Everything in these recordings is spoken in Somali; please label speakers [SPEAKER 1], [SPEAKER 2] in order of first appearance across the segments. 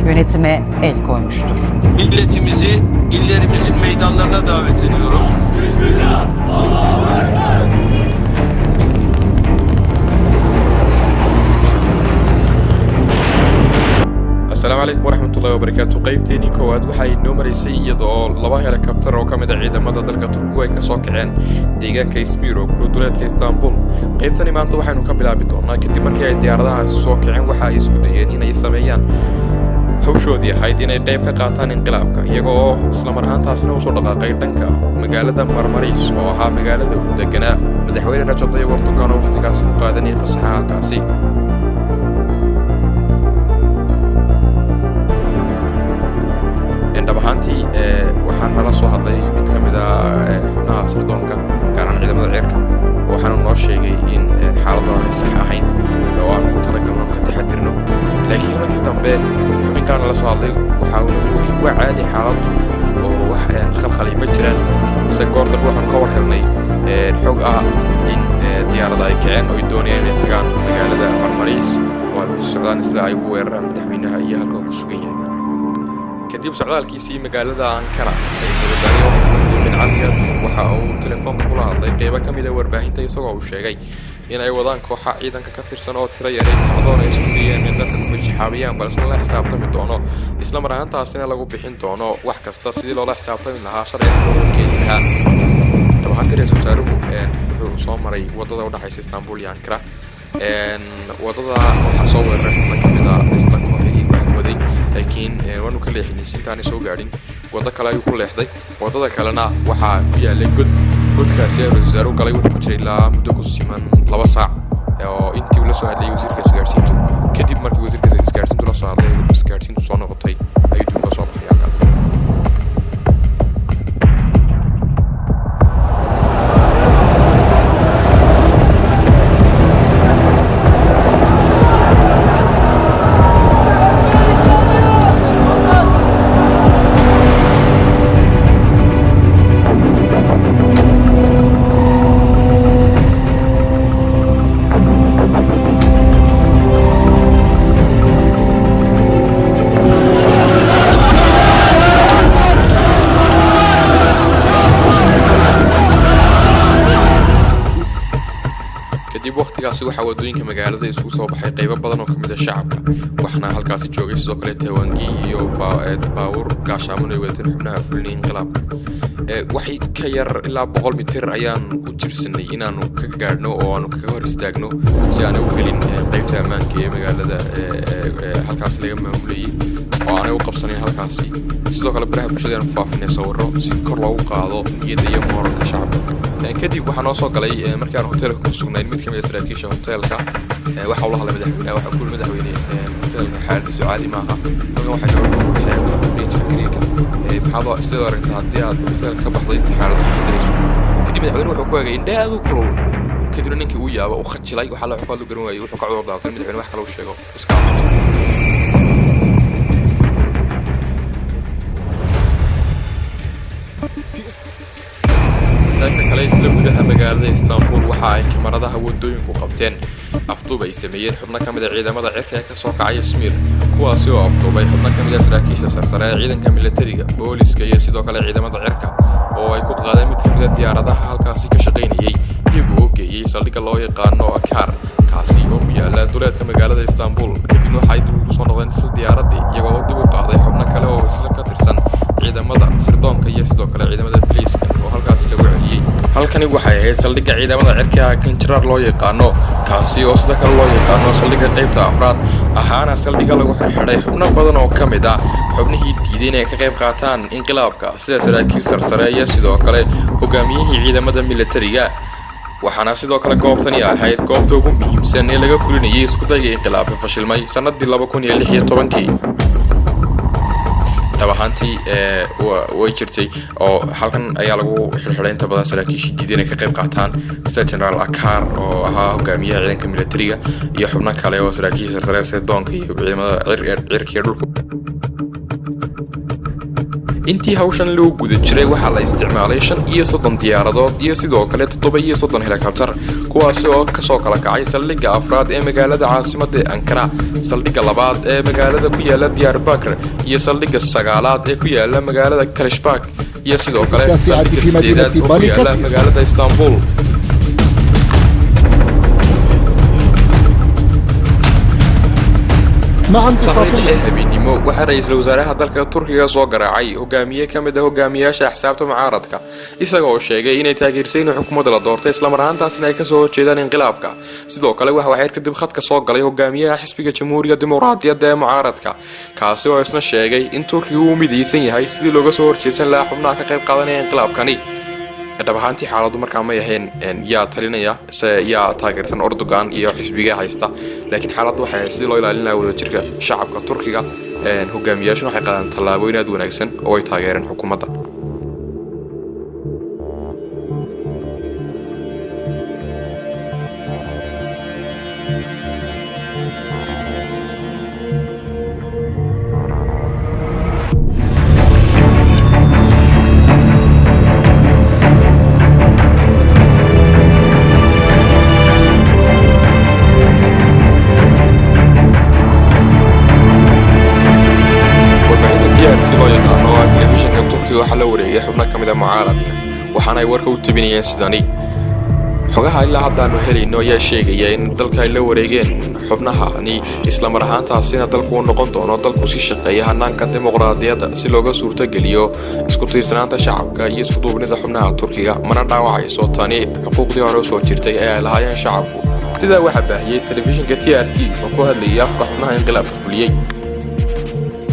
[SPEAKER 1] Yönetime el koymuştur.
[SPEAKER 2] Milletimizi illerimizin meydanlarına davet ediyorum.
[SPEAKER 3] Asalaamu calaykum waraxmatullahi wabarakaatu. Qaybteenii koowaad waxay inoo maraysay iyadoo laba helikabtar oo ka mid a ciidamada dalka Turkigu ay kasoo kaceen deegaanka Ismiir oo ku dhow duleedka Istanbul. Qaybtani maanta waxaynu ka bilaabi doonaa kadib markii ay diyaaradahaasi soo kaceen, waxa ay isku dayeen inay sameeyaan hawshoodii ahayd inay qayb ka qaataan inqilaabka, iyaga oo islamar ahaantaasina usoo dhaqaaqay dhanka magaalada Marmaris oo ahaa magaalada uu deganaa madaxweyne Rajab Tayyip Erdogan oo wakhtigaasi ku qaadanayay fasaxa halkaasi. Dhab ahaantii waxaan nala soo hadlay mid ka mid a xubnaha sirdoonka, gaar ahaan ciidamada cirka, waxaana noo sheegay in xaaladdu aanay sax ahayn oo aanu ku talagalno ka taxadirno. Laakiin markii dambe xubin kalena la soo hadlay, waxa uu nagu weri waa caadi xaaladdu oo wax khalkhalay ma jiraan. Se goor dambe waxaanu ka war helnay xog ah in diyaarada ay kaceen oo ay doonayaan inay tagaan magaalada Marmariis oo ay ku socdaan sida ay ugu weeraraan madaxweynaha iyo halka uu ku sugan yahay. Kadib socdaalkiisii magaalada Ankara, ra-iisul wasaarihii waqtigaasi Bin Cali Yildirim waxa uu telefoonka kula hadlay qeybo ka mid a warbaahinta, isagoo uu sheegay in ay wadaan kooxa ciidanka ka tirsan oo tiro yaray kacdoon ay isku dayeen in dalka ku majixaabiyaan, balse lala xisaabtami doono, isla mar ahaantaasina lagu bixin doono wax kasta sidii loola xisaabtami lahaa, sharciga looga keeni lahaa. Dhab ahaantii ra-iisul wasaaruhu wuxuu soo maray wadada udhexaysa Istanbul iyo Ankara. Wadada waxaa soo weeraray xubno ka mid a isla kooxihii waday, laakiin waanu ka leexinay si intaanay soo gaadhin. Waddo kale ayuu ku leexday, waddada kalena waxaa ku yaalay god. Godkaasi ay ra-iisul wasaaruhu galay wuxuu ku jiray ilaa muddo ku siman 2 saac oo intii uu la soo hadlayay wasiirka isgaarsiintu. Kadib markii wasiirka isgaarsiintu la soo hadlay, isgaarsiintu soo noqotay, ayuu dib uga soo baxay halkaas. Kadib wakhtigaasi waxaa waddooyinka magaalada isugu soo baxay qaybo badan oo ka mid a shacabka, waxaana halkaasi joogay sidoo kale tawaangi iyo baawur gaashaaman ay wadateen xubnaha fulinaya inqilaabka. Waxay ka yar ilaa 100 mitir ayaan u jirsanay inaanu ka gaadhno oo aanu kaga hor istaagno si aanay u gelin qaybta ammaanka ee magaalada halkaasi laga maamulayay oo aanay u qabsanayn halkaasi. Sidoo kale baraha bulshada ayaan ku faafinay sawirro si kor loogu qaado niyadda iyo mooralka shacabka. Kadib waxaa noo soo galay markii aan hoteelka ku sugnayn mid ka mid a saraakiisha hoteelka. Waxa uu la hadlay madaxweynaha, waxa ku yiri: "Madaxweyne, hoteelka xaaladiisu caadi maaha, halkan waxaa inoo dhow xeebta bridgeka Greeka, maxaad sidoo aragtaa haddii aad hoteelka ka baxdo inta xaaladdu isku bedelayso?" Kadib madaxweynuhu wuxuu ku eegay indhe aad u kulul. Kadibna ninkii uu yaaba, uu khajilay, waxaa la wax ku hadlu garan waayey. Wuxuu ka cudur daartay madaxweyne wax kale uu sheego, iska aamuso. Dhanka kale, isla gudaha magaalada Istanbul waxa ay kamaradaha wadooyinku qabteen afduub ay sameeyeen xubno ka mid a ciidamada cirka ee kasoo kacay Ismiir, kuwaasi oo afduubay xubno ka mid a saraakiisha sarsare ee ciidanka militariga, booliska iyo sidoo kale ciidamada cirka, oo ay ku qaadeen mid ka mid a diyaaradaha halkaasi ka shaqaynayay, iyagu oo geeyey saldhigga loo yaqaano Akar, kaasi oo ku yaala duleedka magaalada Istanbul. Kadibna waxay dib ugu soo noqdeen isla diyaaradii, iyagoo dib u qaaday xubno kale oo isla ka tirsan ciidamada sirdoonka iyo sidoo kale ciidamada biliiska oo halkaasi lagu celiyey. Halkani waxay ahayd saldhigga ciidamada cirka Kanjaraar loo yaqaano, kaasi oo sida kale loo yaqaano saldhigga qaybta afraad, ahaana saldhigga lagu xirxidhay xubno badan oo ka mid ah xubnihii diiday inay ka qayb qaataan inqilaabka, sida saraakiil sarsare iyo sidoo kale hogaamiyihii ciidamada militariga. Waxaana sidoo kale goobtani ahayd goobta ugu muhiimsan ee laga fulinayay iskudayga inqilaabka fashilmay sanadii 2016-kii. Dhab ahaantii way jirtay oo halkan ayaa lagu xirxiday inta badan saraakiishii diiday inay ka qayb qaataan, sida Generaal Akar oo ahaa hogaamiyaha ciidanka militariga iyo xubno kale oo saraakiisha sarsare sirdoonka iyo ciidamada cirka iyo dhulka. Intii hawshan loo guda jiray waxaa la isticmaalay 35 diyaaradood iyo sidoo kale 37 helikabtar, kuwaasi oo kasoo kala kacay saldhigga afraad ee magaalada caasimadda ee Ankara, saldhigga labaad ee magaalada ku yaala Diyarbakir iyo saldhigga sagaalaad ee ku yaala magaalada Kalishbak iyo sidoo kale
[SPEAKER 4] التاسعة
[SPEAKER 3] saldhigga
[SPEAKER 4] في
[SPEAKER 3] sideedaad
[SPEAKER 4] مدينة
[SPEAKER 3] oo ku yaala
[SPEAKER 4] باليكاسير.
[SPEAKER 3] magaalada Istanbul.
[SPEAKER 4] مع انتصاف
[SPEAKER 3] Saqri
[SPEAKER 4] الليل.
[SPEAKER 3] dhexe habeenimo waxaa ra-iisul wasaaraha dalka Turkiga soo garaacay hogaamiye ka mid ah hogaamiyaasha axsaabta mucaaradka, isaga oo sheegay inay taageersan xukuumadda la doortay, islamar ahaantaasina ay kasoo horjeedaan inqilaabka. Sidoo kale waxa waxyar kadib khadka soo galay hogaamiyaha xisbiga Jamhuuriga Dimuqraadiyadda ee mucaaradka, kaasi oo isna sheegay in Turkiga uu midaysan yahay sidii looga soo horjeedsan lahaa xubnaha ka qayb qaadanaya inqilaabkani. Dhab ahaantii xaaladdu markaa may ahayn yaa talinaya se yaa taageersan Erdogan iyo xisbiga haysta, laakiin xaaladdu waxay ahayd sidii loo ilaalin lahaa wadajirka shacabka Turkiga. Hogaamiyaashuna waxay qaadeen tallaabooyin aad u wanaagsan oo ay taageereen xukuumadda. Warbaahinta TRT loo yaqaano oo ah telefishinka Turkiga waxaa la wareegay xubno ka mid ah mucaaradka, waxaana ay warka u tebinayeen sidani: Xogaha ilaa haddaanu helayno ayaa sheegaya in dalka ay la wareegeen xubnahani, islamar ahaantaasina dalku uu noqon doono dalku si shaqeeya hanaanka dimuqraadiyadda si looga suurtogeliyo isku tiirsanaanta shacabka iyo isku duubnida xubnaha Turkiga, mana dhaawacayso tani xuquuqdii hore usoo jirtay ee ay lahaayeen shacabku. Sidaa waxaa baahiyey telefishinka TRT oo ku hadlayay afka xubnaha inqilaabka fuliyey.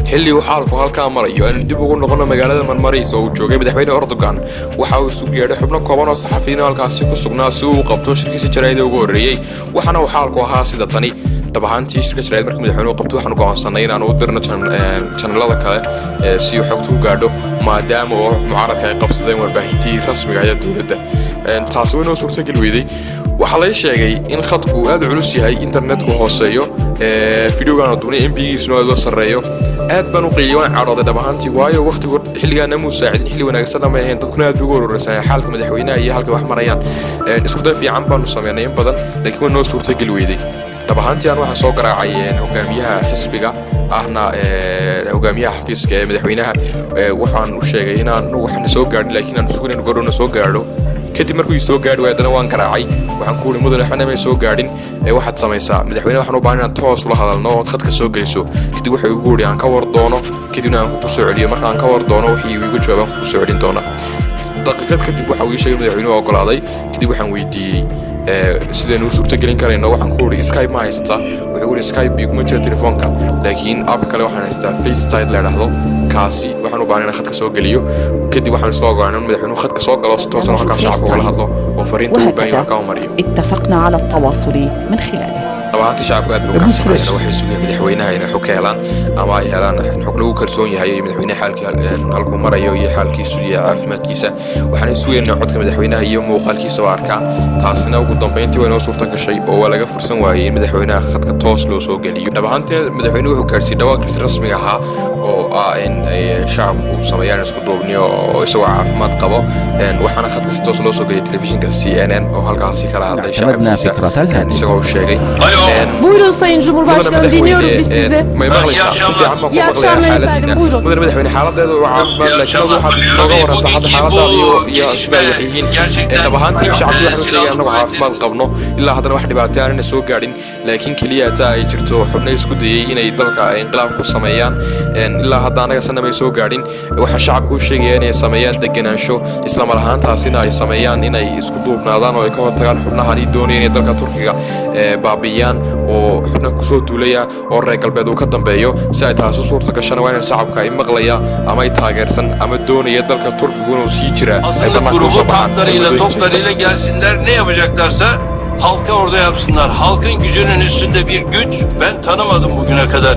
[SPEAKER 3] Xilli uu xaalku halkaa marayo, aynu dib ugu noqono magaalada Marmaris oo uu joogay madaxweyne Erdogan. Waxa uu isugu yeedhay xubno kooban oo saxafiyiin oo halkaasi ku sugnaa si uu u qabto shirkiisa jaraa'id ee ugu horreeyey, waxaana uu xaalku ahaa sida tani. Dhab ahaantii shirka jaraa'id markii madaxweynuhu qabto waxaanu go'aansanay inaanu u dirno janalada kale si uu xogtu u gaadho, maadaama oo mucaaradka ay qabsadeen warbaahintii rasmiga ah ee dowladda. Taasi way noo suurtageli weyday. Waxaa lay sheegay in khadku uu aad u culus yahay, internetku hooseeyo, fideogaana duubnay MB-giisuna aad loo sarreeyo. Aad baan u qiiliyay, waan cadhooday dhab ahaantii, waayo waqtigu xilligaana muu saacidin, xilli wanaagsanna may ahayn, dadkuna aad bay ugu urursanayeen xaalka madaxweynaha iyo halka wax marayaan. Isku day fiican baanu sameynay in badan, laakiin waa noo suurtageli weyday. Dhab ahaantii aan waxaan soo garaacay hogaamiyaha xisbiga ahna hogaamiyaha xafiiska ee madaxweynaha. Waxaan u sheegay inaan waxna soo gaadhin, laakiin aan sugnayno goordhowna soo gaadho. Kadib markuu ii soo gaadhi waay, haddana waan garaacay, waxaan ku uri: "Mudane, waxna may soo gaadhin, ee waxaad samaysaa madaxweyne waxaan u baahan inaad toos ula hadalno ood khadka soo geliso." Kadib wuxuu igu yidhi aan ka war doono, kadibna aan kugu soo celiyo. Marka aan ka war doono wixii uu igu jawaabaan kugu soo celin doona. Daqiiqad kadib waxa uu ii sheegay madaxweynuhu ogolaaday. Kadib waxaan weydiiyey sidaynu u suurtagelin karayno. Waxaan ku uri: "Skype ma haysataa?" Wuxuu uri: "Skype iguma jira telefoonka, laakiin app kale waxaan haystaa, FaceTime la idhaahdo, kaasi waxaan u baahan inaan khadka soo geliyo." Kadib waxaan isla ogolaanay in madaxweynuhu khadka soo galo, si toosan halkaa shacabka ugala hadlo oo fariinta uu baahan yahay
[SPEAKER 1] وهكذا
[SPEAKER 3] halkaa u mariyo.
[SPEAKER 1] اتفقنا على التواصل من خلاله.
[SPEAKER 3] Dhab ahaantii shacabku aad bay u kacsanayeen, waxay sugayeen madaxweynaha inay xog ka helaan ama ay helaan xog lagu kalsoon yahay iyo madaxweynaha xaalkii halkuu marayo iyo xaalkiisu iyo caafimaadkiisa. Waxaanay sugayeen inay codka madaxweynaha iyo muuqaalkiisaba arkaan. Taasina ugu dambeyntii way noo suurta gashay oo waa laga fursan waayey in madaxweynaha khadka toos loo soo geliyo. Dhab ahaantii madaxweynuhu wuxuu gaarsiiyey dhawaaqiis rasmiga ahaa oo ah in ay shacabku sameeyaan isku duubni oo isagoo caafimaad qabo. Waxaana khadka si toos loo soo geliyay telefishinka CNN oo halkaasi kala hadlay
[SPEAKER 5] اعتمدنا
[SPEAKER 3] shacabkiisa
[SPEAKER 5] فكرة الهاتف.
[SPEAKER 3] isagoo sheegay
[SPEAKER 6] Buyurun Sayın Cumhurbaşkanı, dinliyoruz biz sizi.
[SPEAKER 3] May maqlaysaa? Si fiican baan ku
[SPEAKER 6] İyi
[SPEAKER 3] maqlayaa
[SPEAKER 6] akşamlar
[SPEAKER 3] xaaladiina.
[SPEAKER 6] efendim, buyurun.
[SPEAKER 3] Mudane madaxweyne, xaaladeedu waa caafimaad, laakiin adigu waxaad nooga warantaa hadda xaaladaada iyo sida ay wax yihiin. Dhab ahaantii shacabku waxaan u sheegay annagu caafimaad qabno, ilaa haddana wax dhibaato aanana soo gaadhin, laakiin keliya taa ay jirto xubno isku dayey inay dalka inqilaab ku sameeyaan. Ilaa hadda annaga sana may soo gaadhin. Waxaan shacabku u sheegaya inay sameeyaan degenaansho, isla mar ahaantaasina ay sameeyaan inay isku duubnaadaan oo ay ka hortagaan xubnahani doonaya inay dalka Turkiga baabi'iyaan oo xubno kusoo duulaya oo reer galbeed uu ka dambeeyo. Si ay taasi u suurta gashana waa inay shacabka ay maqlaya ama ay taageersan ama doonaya dalka Turkigu inuu sii jira ay
[SPEAKER 2] Asıllık
[SPEAKER 3] bannaanka
[SPEAKER 2] grubu
[SPEAKER 3] usoo baxaan.
[SPEAKER 2] tanklarıyla,
[SPEAKER 3] Waddooyinka
[SPEAKER 2] toplarıyla gelsinler. Ne yapacaklarsa halka orada yapsınlar. Halkın gücünün üstünde bir güç ben tanımadım bugüne kadar.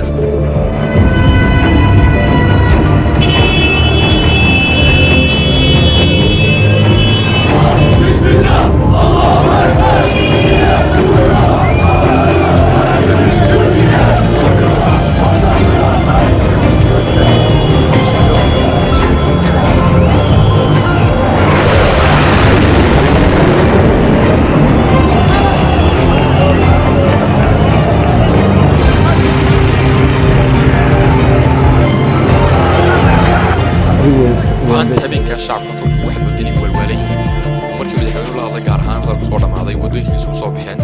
[SPEAKER 3] Wadooyinka isugu soo baxeen.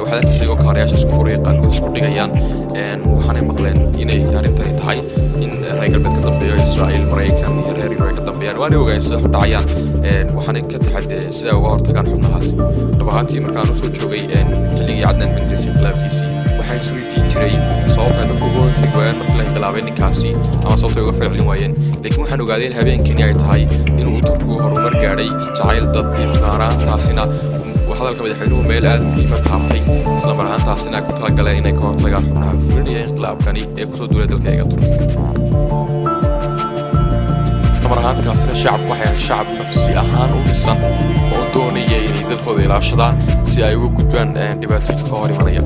[SPEAKER 3] Waxaad arkaysa iyagoo kaarayaasha isku furaya, qaarkood isku dhigayaan. Waxaanay maqleen inay arrintani tahay in reer galbeed ka dambeeyo, Israa'iil, Maraykan iyo reer Yurub ay ka dambeeyaan. Waanay ogaayeen sida wax u dhacayaan, waxaanay ka taxadireen sida ay uga hortagaan xubnahaasi. Dhab ahaantii, markaan usoo joogay xilligii Cadnaan Menderes inqilaabkiisii, waxaan isweydiin jiray sababta ay dadku uga hortegi waayeen markii la inqilaabay ninkaasi ama sababta ay uga falcelin waayeen. Laakiin waxaan ogaaday in habeenkani ay tahay inuu Turkigu horumar gaadhay, isjacayl dad, islaaraantaasina hadalka madaxweynuhu meel aad muhiima taabtay, isla mar ahaantaasina ay ku talagaleen inay ka hortagaan xubnaha fulinaya inqilaabkani ee kusoo duulay dalka eega Turkiga. Mar ahaantaasina shacabku waxay ahayd shacab nafsi ahaan u dhisan oo doonaya inay dalkooda ilaashadaan si ay uga gudbaan dhibaatooyinka ka hor imanaya.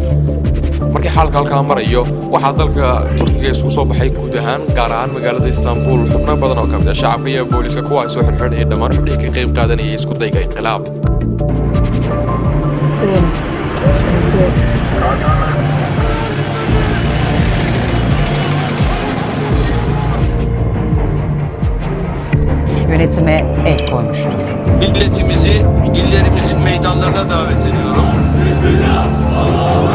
[SPEAKER 3] Markii xaalka halkaa marayo, waxaa dalka Turkiga isugu soo baxay guud ahaan, gaar ahaan magaalada Istanbul, xubno badan oo ka mid ah shacabka iyo booliiska, kuwa ay soo xirxidhayay dhammaan xubnihii ka qayb qaadanayay isku dayga inqilaab.
[SPEAKER 1] Yönetime el koymuştur.
[SPEAKER 2] Milletimizi illerimizin meydanlarına davet ediyorum.
[SPEAKER 4] Bismillah, Allah.